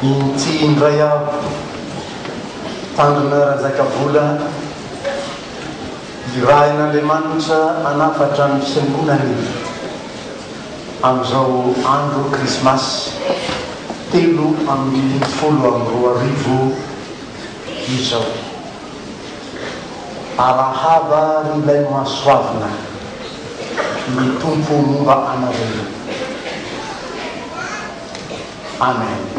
Inty indray aho, Tandrina Rajakavola, irahin'Andriamanitra hanafatra ny Fiangonany amin'izao andro Krismasy 2013 izao. Arahaba ry ilay nohasoavina, ny Tompo momba anareo. Amen.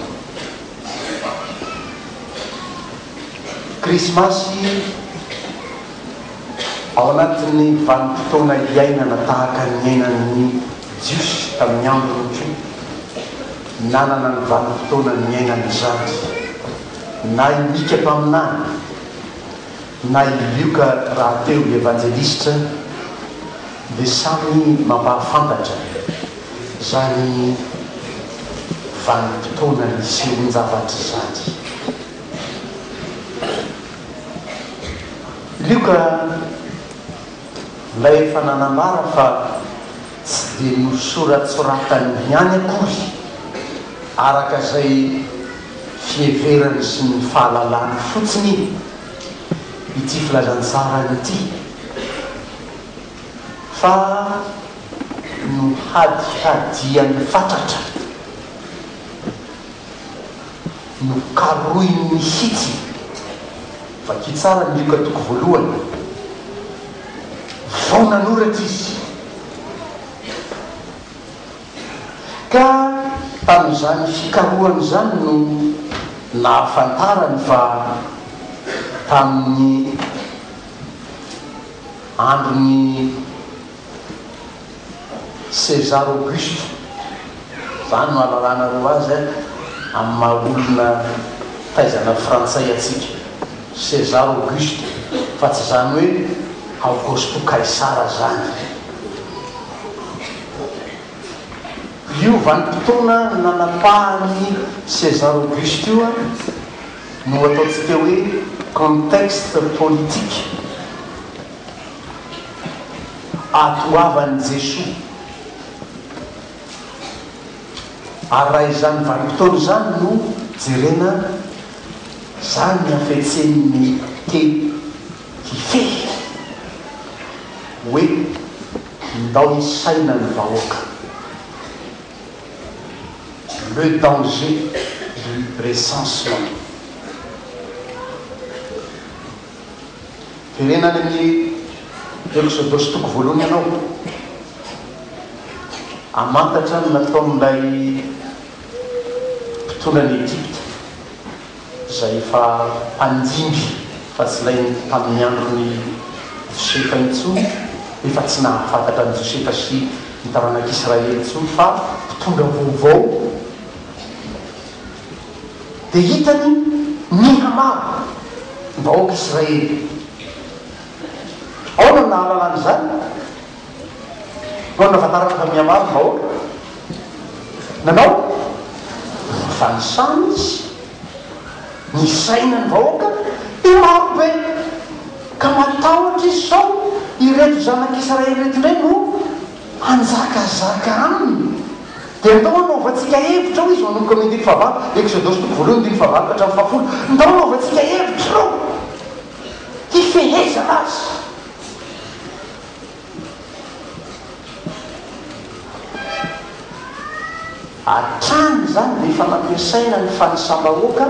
Krismasy ao anatin'ny vanim-potoana iainana tahaka ny niainan'ny Jiosy tamin'ny androny koa, nanana ny vanim-potoana niainany izany na i Mika mpaminany na i Lioka rahateo evanjelistra dia samy mampahafantatra izany vanim-potoana nisehoan-javatra izany. Lioka ilay efa nanambara fa tsy dia nosoratsoratany ihany akory araka izay fiheverany sy ny fahalalany fotsiny ity filazantsarany ity fa nohadihadiany fatratra, nokarohiny mihitsy. Vakio tsara ny Lioka toko voalohany. Vao nanoratra izy. Ka tamin'izany fikarohana izany no nahafantarany fa tamin'ny andron'i César Auguste, izany no ahalalanareo azy amin'ny maha olona taizana frantsay antsika, César Auguste, fa tsy izany hoe Aogosto Kaisara izany. Io vanim-potoana nanapahan'i César Auguste io no ataontsika hoe contexte politique ahatongavan'i Jesoa. Ary raha izany vanim-potoana izany no jerena, izany ny hafetsen'ny te hifehy hoe ndao hisaina ny vahoaka. Le danger du recensement. Jerena any amin'ny Eksodosy toko voalohany ianao. Hamantatra ny nataon'ilay mpitondra an'i Egypta. izay efa mpandimby fa tsy ilay tamin'ny andron'i Josefa intsony, efa tsy nahafantatra an'i Josefa sy ny taranak'Israely intsony fa mpitondra vaovao, dia hitany nihamaro ny vahoaka Israely. Ahoana no nahalalany izany? Ahoana no nahafantarana fa mihamaro ny vahoaka? Nanao fanisana izy, nisaina ny vahoaka, dia maro be, ka matahotra izy sao ireto zanak'Israely ireto indray no hanjakazaka aminy. Dia ndao hanaovantsika hevitra, hoy izy manomboka amin'ny andininy fahavalo, Eksodosy toko voalohany andininy fahavalo ka hatramin'ny fahafolo, ndao hanaovantsika hevitra ireo hifehezana azy. Hatrany izany dia efa nampiasaina ny fanisam-bahoaka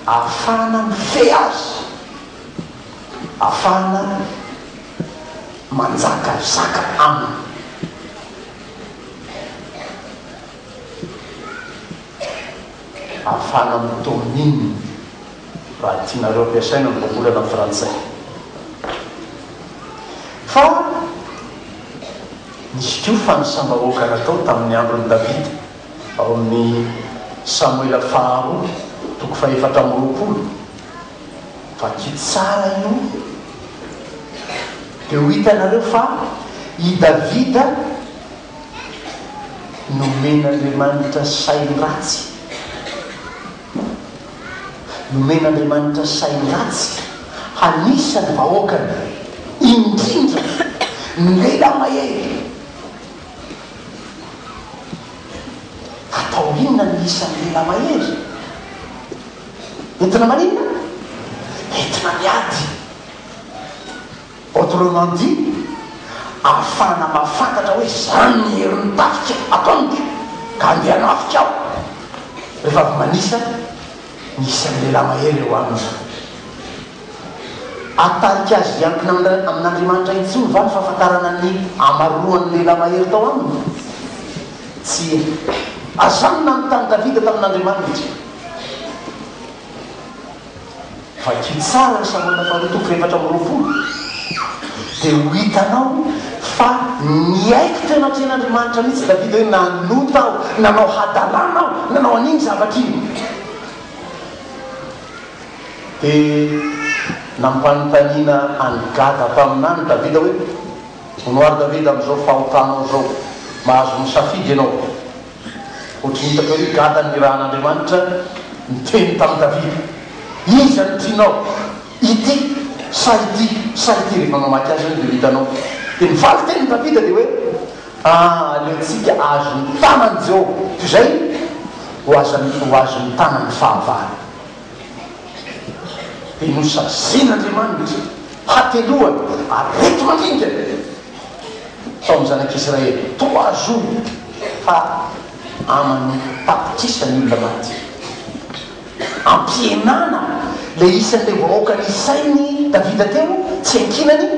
ahafahana mifehy azy, ahafahana manjakazaka aminy. Ahafahana mi-domine, raha tianareo ampiasaina ny voambolana frantsay. Fa nisy koa fanisam-bahoaka natao tamin'ny andron'i Davida, ao amin'ny Samoela faharoa toko fahefatra amby roapolo. Vakio tsara io, dia ho hitanareo fa i Davida Nomen'Andriamanitra sain-dratsy. Nomen'Andriamanitra sain-dratsy hanisa ny vahoakany, indrindra ny lehilahy mahery. Atao inona ny isan'ny lehilahy mahery? Entina maninona? Entina miady. Autrement dit, ahafahana mahafantatra hoe izany ny herin'ny tafika ato amiko ka handeha hanafika aho rehefa avy manisa ny isan'ny lehilahy mahery eo aminy. Hahatarika azy hiankina amin'Andriamanitra intsony va ny fahafantarana ny hamaroan'ny lehilahy mahery tao aminy? Tsia. Aza nanontany Davida tamin'Andriamanitra. Vakio tsara ny Samoela faharoa toko fahefatra amby 20, dia ho hitanao fa niaiky teo anatrehan'Andriamanitra mihitsy Davida hoe nanota aho, nanao hadalana aho, nanao an'iny zavatra iny. Dia nampanontaniana an'i Gada mpaminany Davida hoe, Hono ary Davida, amin'izao fahotanao izao, mahazo misafidy ianao. Ohatry ny hitako ery Gada nirahan'Andriamanitra niteny tamin'i Davida, Iza no tianao? Ity sa ity sa ity? Rehefa mamaky azy ianao dia ho hitanao. Dia ny valin-tenin'i Davida dia hoe, Ah, aleontsika azon'ny tanan'i Jehovah toy izay ho azon'ny tanan'ny fahavalo. Dia nosazian'Andriamanitra hateloana areti-mandringana tao amin'ny zanak'Israely. Toa azo fa aman' tapitrisa ny olona maty. Ampihenana ilay isan'ilay vahoaka nisain'i Davida teo tsy ankinany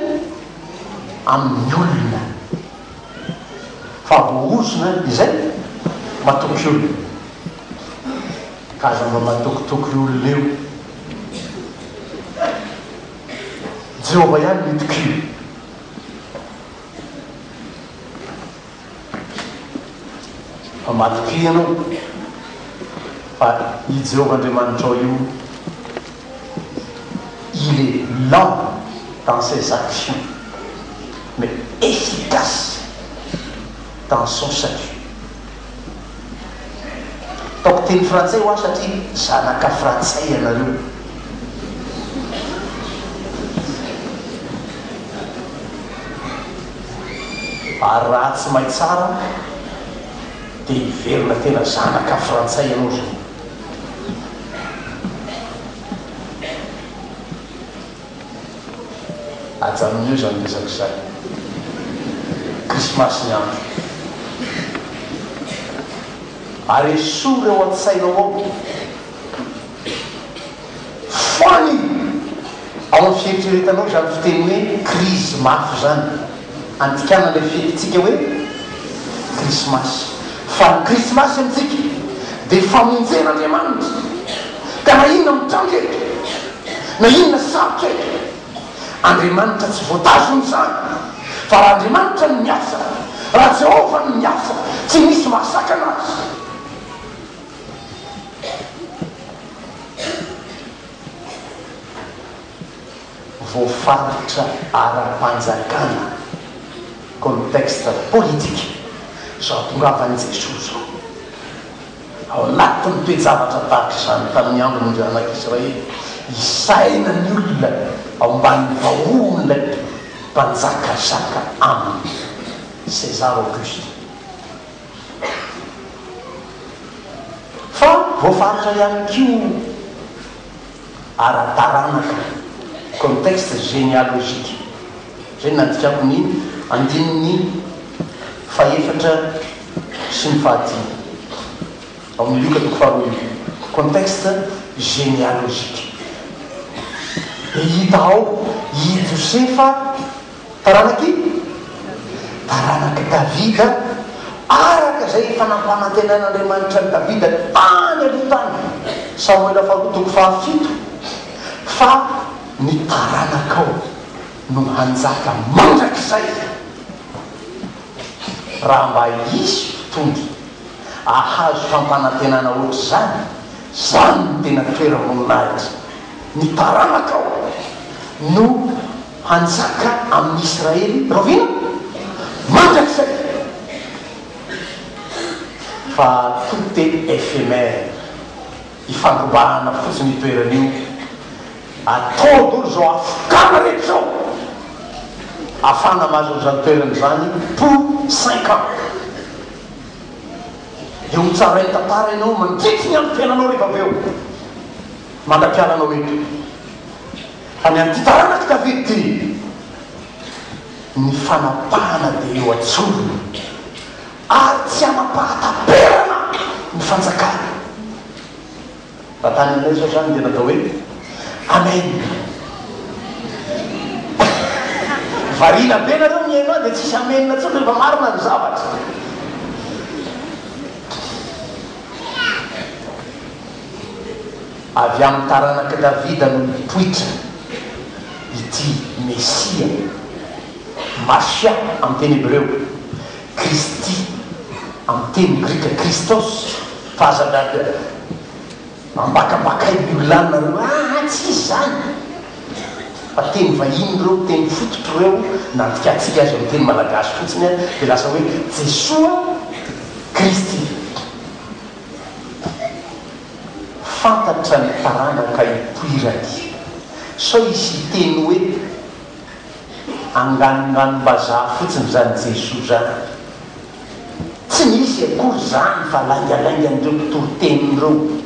amin'ny olona. Fa voaozona izay matoky olona. Ka aza mba matokitoky io olona io. Jehovah ihany no itokio. Fa matokia ianao fa i Jehovah Andriamanitrao io, il est lent dans ses actions, mais efficace dans son salut. Ataoko teny frantsay hoa satria zanaka frantsay ianareo. Ary raha tsy mahay tsara dia hiverina tena zanaka frantsay ianao zao. Ajanony eo izany resaka izany. Krismasy ny andro. Ary esory ao an-tsainao ao foany ao amin'ny fieritreretanao izany fiteny hoe krizy mafy izany. Andikana ilay fetintsika hoe Krismasy. Fa ny Krismasy amintsika dia famonjen'Andriamanitra. Ka na inona mitranga eto, Na inona sarotra eto, Andriamanitra tsy voatazona izany, fa raha Andriamanitra no miasa, raha Jehovah no miasa, tsy misy mahasakana Azy. Voafaritra ara-panjakana, contexte politique, izao hatongavan'i Jesoa izao. Ao anatin'ny toe-javatra tahaka izany tamin'ny andron'ny zanak'Israely, isaina ny olona ao ambanin'ny vahohon'ilay mpanjakazaka aminy, César Auguste. Fa voafaritra ihany koa ara-taranaka, contexte généalogique. Izay no nandikako ny andininy fahefatra sy ny fahadimy ao amin'ny Lioka toko faharoa io. Contexte généalogique. Dia hita ao i Josefa taranak'i taranak'i Davida araka izay efa nampanantenain'Andriamanitra an'i Davida tany aloha tany, Samoela faharoa toko fahafito, fa ny taranakao no hanjaka mandrakizay. Raha mba hisy mpitondra ahazo fampanantenana ohatr'izany, zany no tena toeram-boninahitra. Ny taranakao no hanjaka amin'i Israely rahoviana? Mandrakizay! Fa tout est ephémère. Ifandrombahana fotsiny io toerana io. Atao dolo zao afokana rehetra zao afahana mahazo an'izany toerana izany pour cinq ans. Dia ho tsarain'ny tantara ianao mandritry ny androm-piainanao rehefa avy eo. Mandra-pialanao eto. Fa ny an'ity taranak'i Davida ity, ny fanapahana dia eo an-tsorony, ary tsy hanam-pahataperana ny fanjakany. Raha tany aminay izao izany dia natao hoe Amen. Variana be nareo mihaino ahy dia tsisy amen intsony rehefa marina ny zavatra. Avy amin'ny taranak'i Davida no nipoitra ity Mesia, Mashiah amin'ny teny hebreo, Kristy amin'ny teny grika, Christos, fa aza miady ambakambakain'ny olona any nareo hoe aa tsy izy izany fa teny vahiny ireo, teny fototra ireo, nadikantsika azy amin'ny teny malagasy fotsiny dia lasa hoe Jesoa Kristy. Fantatra ny taranaka ipoirany. Sao hisy hiteny hoe anganonganom-bazaha fotsiny izany Jesoa izany. Tsy misy akory izany fa laingalaingan'ireo mpitory teny ireo.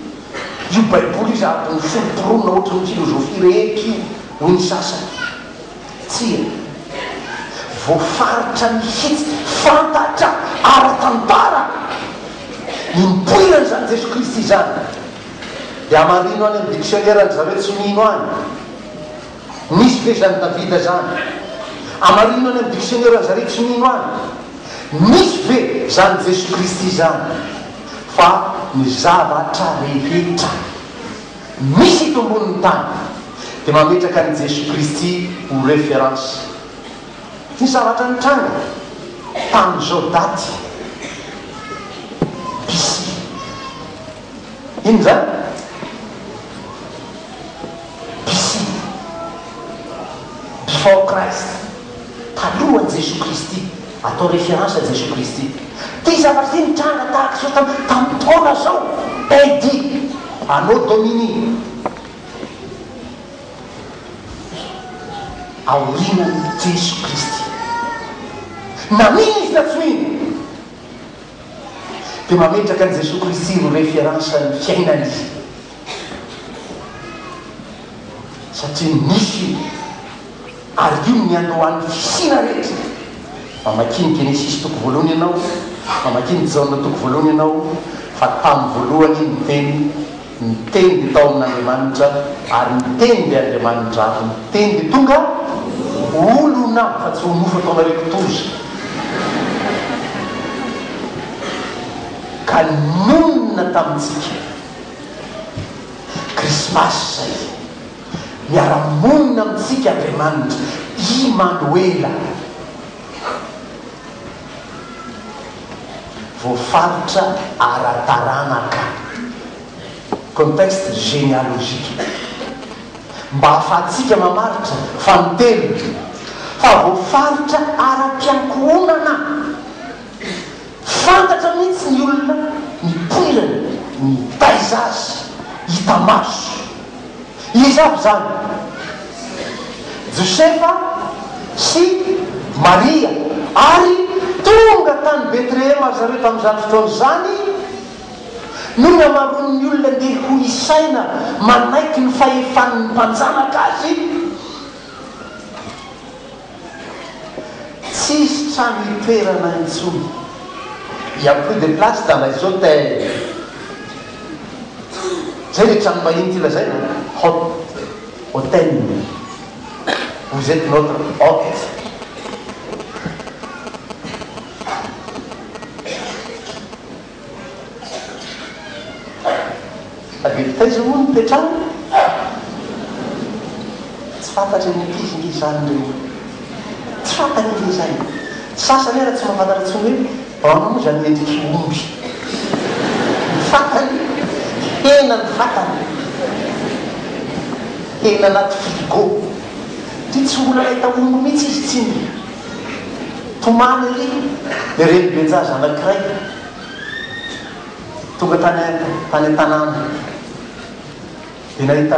Io baiboly io sady noforomporonina ohatry ny filozofia rehetra io hoy ny sasany. Tsia. Voafaritra mihitsy, fantatra ara-tantara ny nipoiran'izany Jesoa Kristy izany. Dia hamarino any amin'ny dictionnaire-ndry zareo tsy mino any. Nisy ve izany Davida izany? Hamarino any amin'ny dictionnaire-ndry zareo tsy mino any. Nisy ve izany Jesoa Kristy izany? Fa ny zavatra rehetra. Misy eto ambonin'ny tany dia mametraka an'i Jesoa Kristy ho référence. Ny zavatra nitranga tamin'izao daty BC. Inona izany? BC. Before Christ. Talohan'i Jesoa Kristy. Atao référence Jesoa Kristy. Ty zavatra ty nitranga tahaka izao tam tamin'ny taona zao AD, Anno Domini. Aorianan'i Jesoa Kristy. Na mino izy na tsy mino dia mametraka an'i Jesoa Kristy ho référence ny fiainany izy. Satria nisy io. Ary io no niandohan'ny fisiana rehetra. Mamakia ny Genesisy toko voalohany ianao, mamakia ny Jaona toko voalohany ianao, fa tamin'ny voalohany ny Teny, ny Teny dia tao amin'Andriamanitra, ary ny Teny dia Andriamanitra, ary ny Teny dia tonga olona, fa tsy ho nofo ataonareo kitoza. Ka nonina tamintsika. Krismasy izay. Miara-monina amintsika Andriamanitra, Imanoela. Voafaritra ara-taranaka, contexte généalogique, mba hahafahantsika mamaritra fa ny telo, fa voafaritra ara-piankohonana. Fantatra mihitsy ny olona nipoirany, nitaiza azy, hita maso. Iza avy izany? Josefa sy Maria. Ary tonga tany Betlehema ry zareo tamin'izany fotoana izany, noho ny hamaroan'ny olona ndeha ho isaina manaiky ny fahefan'ny mpanjanaka azy. Tsisy trano hitoerana intsony. Il y a plus de place dans les hôtels. Zay le tranom-bahiny ity lazaina, hot, hôtel. Vous êtes notre hôte. Fa dia taiza moa no nipetrahany? Tsy fantatry ny ankizy nge izany ry olona. Tsy fantany nge izany. Ny sasany ara tsy mahafantatra intsony hoe ahoana moa izany endriky omby. Ny fantany, hena ny fantany. Hena anaty frigo. Ty tsy mbola nahita omby mihitsy izy tsinona. Tomany ery ilay reniben-jaza anankiray. Tonga tany tany an-tanàna dia nahita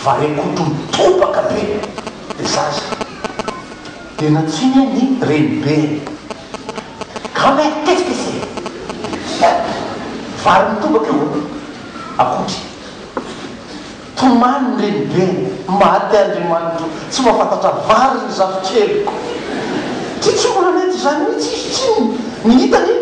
varekotro mitobaka be ilay zaza. Dia nantsoiny ny renibeny. Grand-mère, qu'est-ce que c'est? Vary mitobaka io an! Akotry. Tomany ny renibeny, maty Andriamanitro, tsy mahafantatra vary ny zafikeliko. Ty tsy mbola nahita izany mihitsy izy tsinona, ny hitany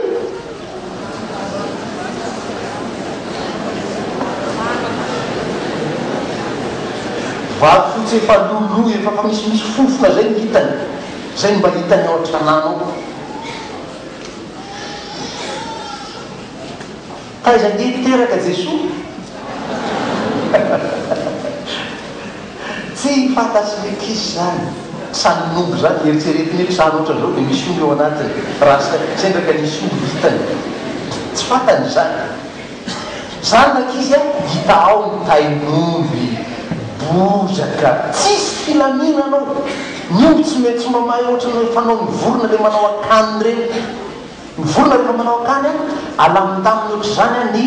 vary fotsy efa lolo efa fa misimisy fofona zay ny hitany, zay no mba hitany ao an-tranano ao. Taiza ange teraka Jesoa? Tsy fantatry ny ankizy izany. Tranon'omby izany, eritreretiny hoe trano ohatran'izao dia misy omby ao anatiny, raha sendra ka nisy omby hitany. Tsy fantany izany. Izany rankizy a, hita ao ny tain'omby, bozaka, tsisy filaminana ao. Ny omby tsy mety tsy mamay ohatran'ny fanaon'ny vorona ilay manao akany ireny. Ny vorona rehefa manao akany an, alamindaminy ohatr'izany an ny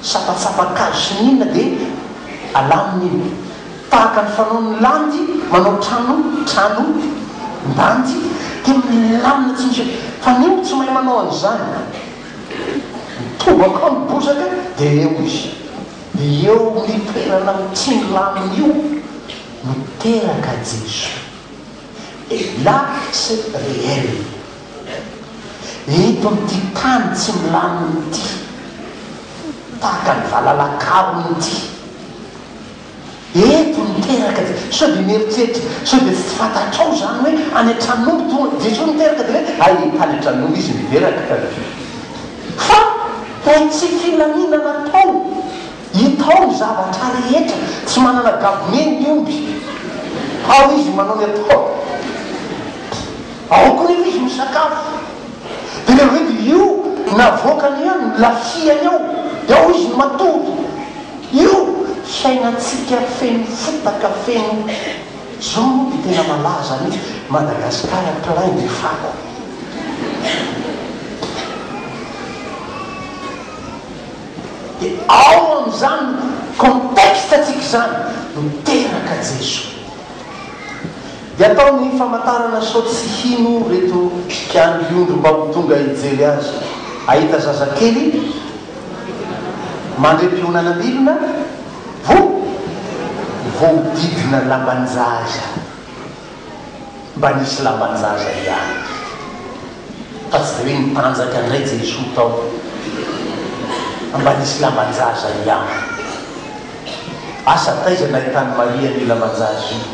sampatsampan-kazo sy ny inona dia alaminy iny. Tahaka ny fanaon'ny landy manao trano trano ndandy dia milamina tsy misy fa ny omby tsy mahay manao an'izany. Mitobaka ao ny bozaka dia eo izy. Dia eo amin'io toerana tsy milamina io no teraka Jesoa. Et là c'est réel. Eto amin'ity tany tsy milamina ity, tahaka ny valalakarona ity, eto niteraka dia, sao dia mieritreritra, sao dia tsy fantatrao izany hoe any an-tranon'omby tonga, Jesoa niteraka dia hoe hay tany an-tranon'omby izy niteraka. Fa ilay tsy filaminana tao. Hita ao ny zavatra rehetra, tsy manana gabone ny omby, ao izy manao ny ataony, ao koa nefa izy misakafo, dia le hoe dia io navoakany io no lafihany ao, dia ao izy no matory, io fiainantsika feno fotaka feno zao moa dia tena malaza mihitsy, Madagascar plein de fako. Dia ao amin'izany contexte tsika izany no teraka Jesoa. Dia atao ny famantarana sao tsy hino reto mpiandry ondry mba ho tonga hijery azy hahita zazakely mandre mpionanam-bilona vo voahodidina lamban-jaza. Mba nisy lamban-jaza ihany. Fa tsy dia hoe nitanjaka indray Jesoa tao. Fa mba nisy lamban-jaza ihany. Asa taiza nahitan'i Maria an'io lamban-jaza io.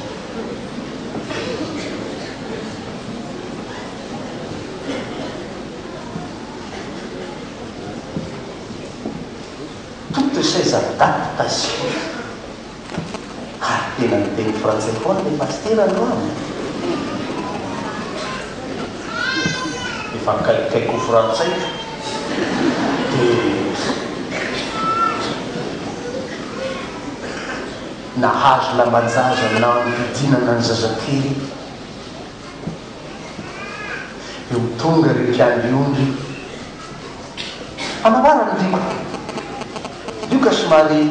Toutes ces adaptations. Ary tena niteny frantsay foana le pasitera androany an! Efa akaikikaiky ho frantsay ka! Dia nahazo lamban-jaza nampidinana ny zazakely eo tonga ry mpiandry ondry. Fanambarany Lioka. Lioka somary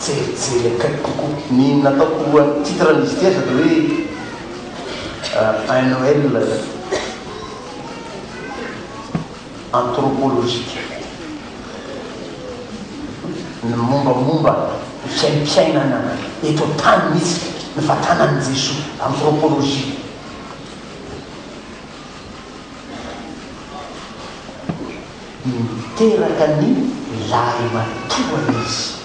jerijery akaiky kokoa. Ny nataoko ho an'ny titre an'izy ity aza dia hoe Un Noël anthropologique. Ny mombamomba ny fiaimpiainana eto an-tany mihitsy, ny vatanan'i Jesoa, anthropologie. Niteraka ny lahimatoany izy.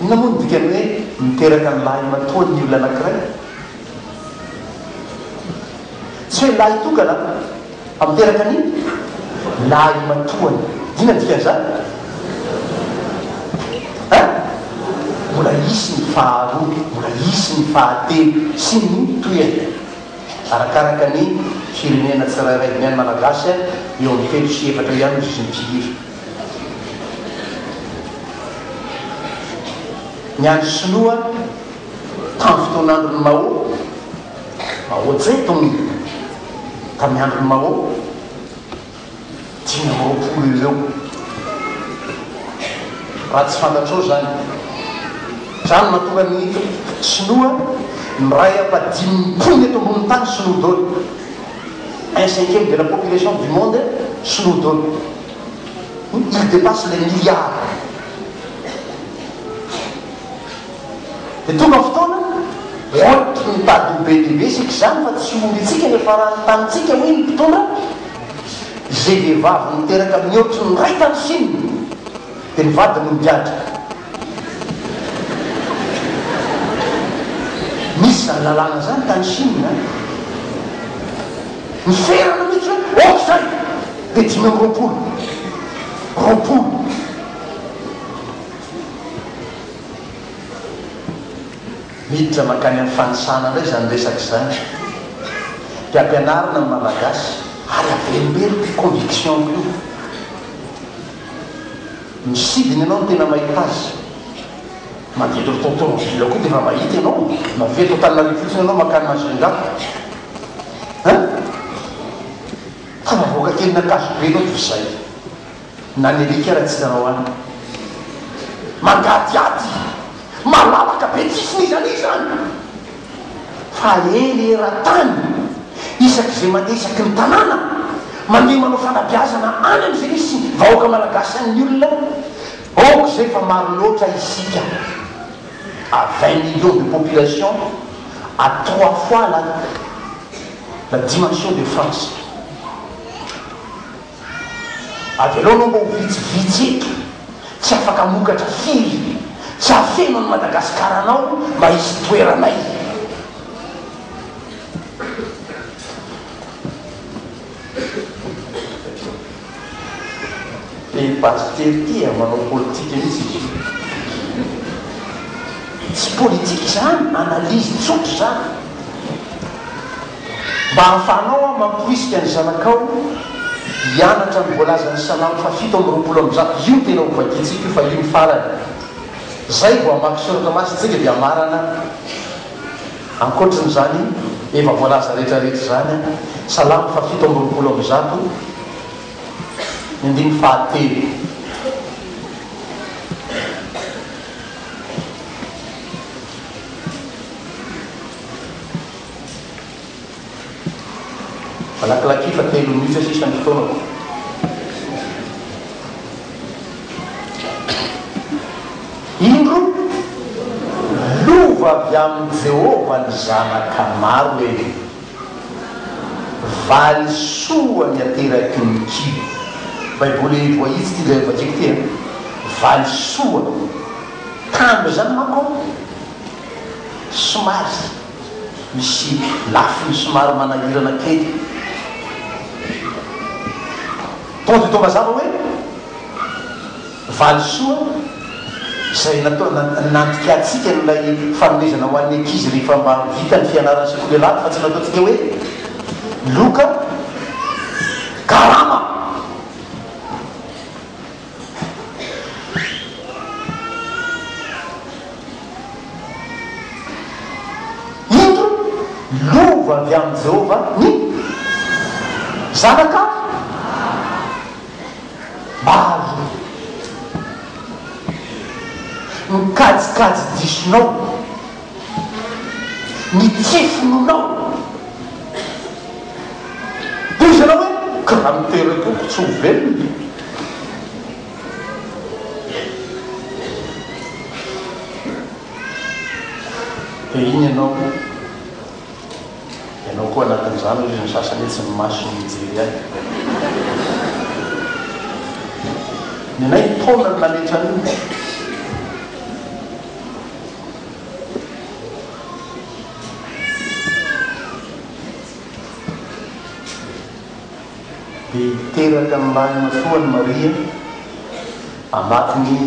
Inona moa no dikan'ny hoe miteraka ny lahimatoany ny olona anankiray? Tsy hoe lahy tokana fa miteraka ny lahimatoany. Inona no dikan'izany? Hein? Mbola hisy ny faharoa, mbola hisy ny fahatelo sy ny tohiny. Arakaraka ny firenena tsirairay. Ny an'ny Malagasy eo amin'ny telo sy efatra eo ihany izy mpihira. Ny an'ny Sinoa tamin'ny fotoan'andron'i Mao, Mao Tse-tung, tamin'ny andron'i Mao, 25 eo eo. Raha tsy fantatrao izany. Izany no mahatonga ny sinoa miray ampahadimin'ny mponina eto ambonin'ny tany sinoa daholo. Un cinquième de la population du monde sinoa daholo. Il dépasse les milliards. Dia tonga fotoana, ohatry ny mitady ho be dia be isika izany fa tsy omby antsika ny hafaran'ny tanintsika hoy ny mpitondra, izay vehivavy niteraka mihoatry ny iray tany Chine dia ny vadiny no migadra. Misy izany lalàna izany tany Chine an! Miferana mihitsy hoe ok izay dia 25, 20. Miditra mankany amin'ny fanisana indray izany resaka izany. Dia ampianarina ny Malagasy ary averimberiko io conviction-ko io. Misidina ianao no tena mahita azy. Mandeha eto Toroville koa dia efa mahita ianao. Mavia eto Antananarivo fotsiny ianao mankany Majunga. Hein? Tafavoaka kelin'Ankazobe ianao dia izay. Na ny alika ara tsy hitanao any. Mangadihady, malalaka be tsisy n'iza n'iza any. Fa eny eran-tany, isak'izay mandeha isaky ny tanàna, mandeha manao fanabeazana any amin'izay misy vahoaka malagasy any ny olona, aoka izay fa maro loatra isika, à 20 millions de population, à trois fois la la dimension de France. Avelao anao mba ho vitsivitsy eto, tsy afaka hamokatra firy, tsy hahafeno an'i Madagasikara anao mba hisy toeranay. Ty pasitera ty a, manao politika mihitsy izy io. Tsy politika izany, analyse tsotra izany. Mba hahafahanao mamporisika ny zanakao hianatra ny voalazan'ny Salamo faha-127, io no tena hovakintsika io fa io no farany. Zay vao hamaky soratra masina tsika dia hamarana ankoatrin'izany efa voalaza rehetra rehetra izany, Salamo faha-127, ny andininy fahatelo. Malakilaky fa telo minitra sisa ny fotoanako. Indro, lova avy amin'i Jehovah ny zanaka maro e! Valisoa ny ateraky ny kibo. Baiboly voahitsy ity ilay vakiko ity an! Valisoa. Tamby izany manko an! Somary misy lafiny somary manahirana kely. Tonga dia toa mazava hoe valisoa izay natao nandikantsika an'ilay fanomezana ho an'ny ankizy rehefa mba vita ny fianarana sekoly alahady fa tsy nataontsika hoe loka karama. Indro, lova avy amin'i Jehovah ny zanaka maro. Ny kajikajy disonao, ny tsy finoanao. Dia hoy ianao hoe, Ka raha miteraka io tsy ho velona. Dia iny ianao, ianao koa anatin'izany hoy izy ny sasany hoe tsy ny masony mijery ahy. Ny anay taona no nametra an'io. Dia hiteraka ny lahimatoany Maria, hamaky ny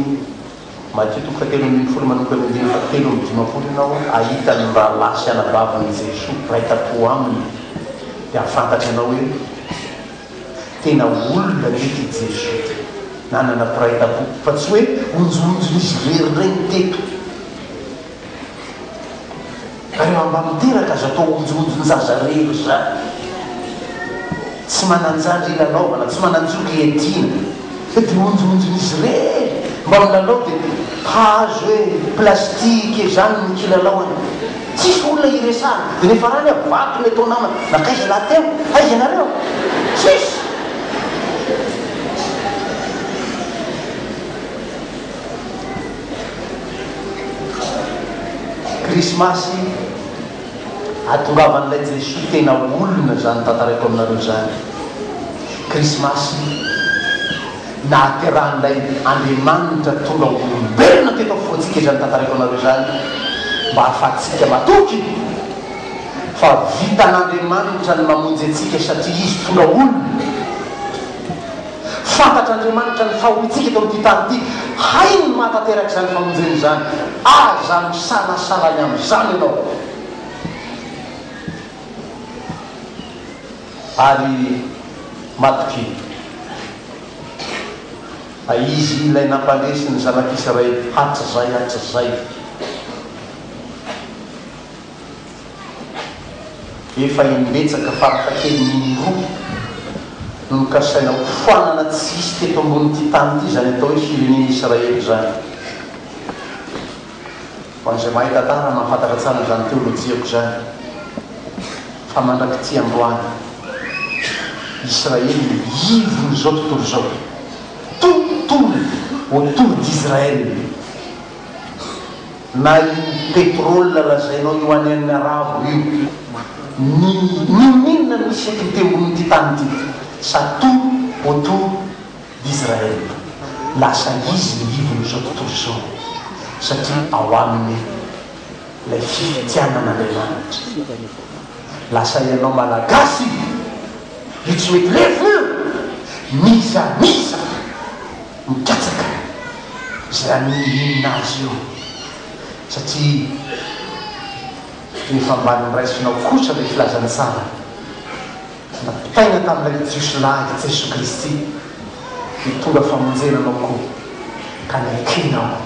Matio toko fahatelo ambin'ny folo manomboka ny andininy fahatelo amby dimampolo ianao hahita ny rahalahy sy anabavin'i Jesoa mpiray tampo aminy dia hahafantatra ianao hoe tena olona anie ity Jesoa ity nanana mpiray tampo fa tsy hoe onjohonjon'izy irery indray ny teto. Rehefa mba miteraka aza atao onjohonjon-jaza rery izany. Tsy manan-jandry hilalaovana, tsy manan-joky hiadiana. Fa dia onjohonjon'izy irery. Mba milalao dia hazo e, plastique e, izany no kilalaoany. Tsisy olona hiresahana. Dia rehefa rany aho, vato ny atao namana. Nankaiza lahy teo? Aiza ianareo? Tsisy! Krismasy ahatongavan'ilay Jesoa tena olona izany tantaraiko aminareo izany. Krismasy nahaterahan'ilay Andriamanitra tonga olombelona teto afovoantsika izany tantaraiko anareo izany mba hahafahantsika matoky fa vitan'Andriamanitra ny mamonjy antsika satria Izy tonga olona. Fantatr'Andriamanitra ny fahoriantsika eto amin'ity tany ity, hainy ny mahatanteraka izany famonjena izany. Aza misalasala ny amin'izany ianao. Ary matokia fa Izy ilay nampandresy ny zanak'Israely hatrizay hatrizay. Efa imbetsaka farafahakeliny indroa no nokasaina ho foanana tsy hisy teto ambonin'ity tany ity izany atao hoe firenena Israely izany. Ho an'izay mahay tantara mahafantatra tsara an'izany teolojiako izany fa mandrak'ity androany Israely no ivon'izao tontolo izao. Tout tourne autour d'Israël. Na io pétrole lazainao io any an'ny arabo io, ny n'inon'inona misy eto ity ambonin'ity tany ity, ça tourne autour d'Israël. Lasa izy ny ivon'izao tontolo izao satria ao aminy ilay fifitianan'Andriamanitra. Lasa ianao Malagasy io tsy mety lefona io, n'iza n'iza. Mikatsaka izay haninon'inona azy io satria rehefa mba noraisinao kosa ilay filazantsara nampitaina tamin'ilay Jiosy lahy Jesoa Kristy dia tonga famonjena anao koa ka nekenao.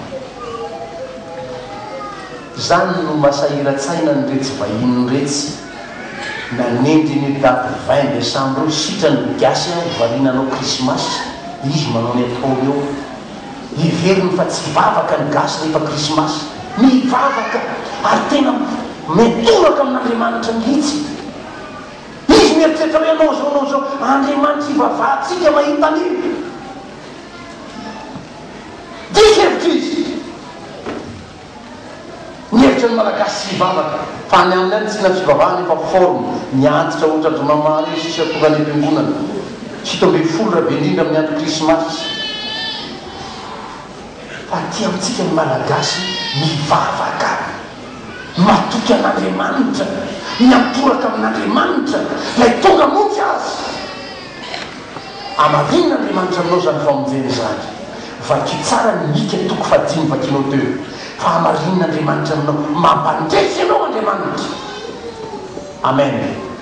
Izany no mahasahiran-tsaina an'iretsy vahiny iretsy nanendry an'io daty vingt décembre io sitrany ny gasy aho variana hanao krismasy izy manao ny ataony eo heveriny fa tsy hivavaka ny gasy rehefa krismasy mivavaka ary tena miantoraka amin'Andriamanitra mihitsy izy mieritreritra hoe hanao zao hanao zao Andriamanitra ivavahantsika mahita an'io diso hevitra izy. Mihevitra ny Malagasy tsy hivavaka fa any aminy any tsy inona ny fivavahana efa forme, ny antitra ohatran-dry Mama reny sisa tonga any am-piangonana 17 raha be indrindra amin'ny andro krismasy. Fa aty amintsika ny Malagasy mivavaka, matoky an'Andriamanitra, miantoraka amin'Andriamanitra, ilay tonga hamonjy azy. Hamarinina Andriamanitra aminao izany famonjena izany. Vakio tsara ny Mika toko fahadimy vakinao teo io. Fa hamarinina Andriamanitra aminao. Mampandresy anao Andriamanitra. Amen.